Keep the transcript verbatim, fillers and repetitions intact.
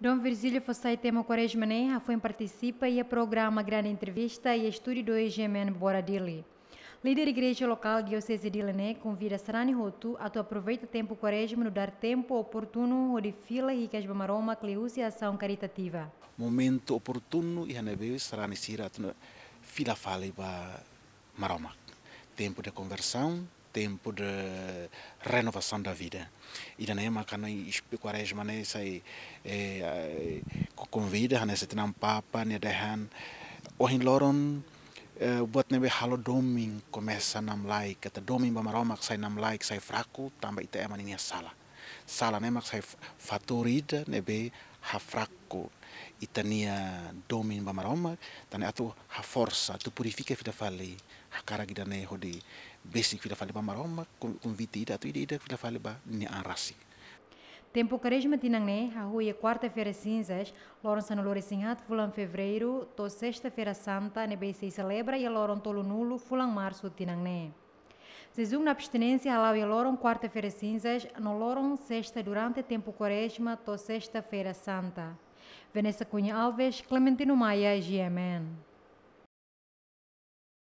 Dom Virgílio fó sai tema Kuarezma ne'e hafoin partisipa iha programa Grande Entrevista iha estúdiu dois G M N Bora Dili. Líder igreja lokál Dioseze Dili ne'e konvida sarani hotu atu aproveita tempu Kuarezma nu'udar tempu oportunu hodi fila hikas ba Maromak liuhusi asaun karitativa. Momentu oportunu iha ne'ebé sarani sira atu fila fali ba Maromak. Tempu de konversaun, tempu de renovasaun da vida. Ida-ne'e maka ha'u espe-, Kuarezma ne'e sai, eh, eh, ko-, konvida hanesan tinan Papa nia dehan, ohin loron, eh, buat ne'ebé halo domin komesa namlaik, katak domin ba Maromak sai namlaik, sai fraku, tanba ita ema ninia sala. Sala ne'e mak sai f-, fatór ida ne'ebé hafraku ita-nia domin ba Maromak, tan ne'e atu haforsa, atu purifika fila fali, hakarak ida-ne'e hodi besik fila fali ba Maromak, kon-, konvite ida atu ida-idak fila fali ba nia an rasik. Tempu Kuarezma tinan ne'e hahú iha kuarta-feira sinzas, loron sanulu-resin-haat fulan Fevereiru, to'o sesta-feira santa, ne'ebé sei selebra iha loron tolunulu fulan Marsu tinan ne'e. Jejún no abstinénsia hala'o iha loron kuarta-feira sinzas no loron sesta durante tempu Kuarezma to'o sesta-feira santa. Vanessa Cunha Alves, Clementino Maia, G M N.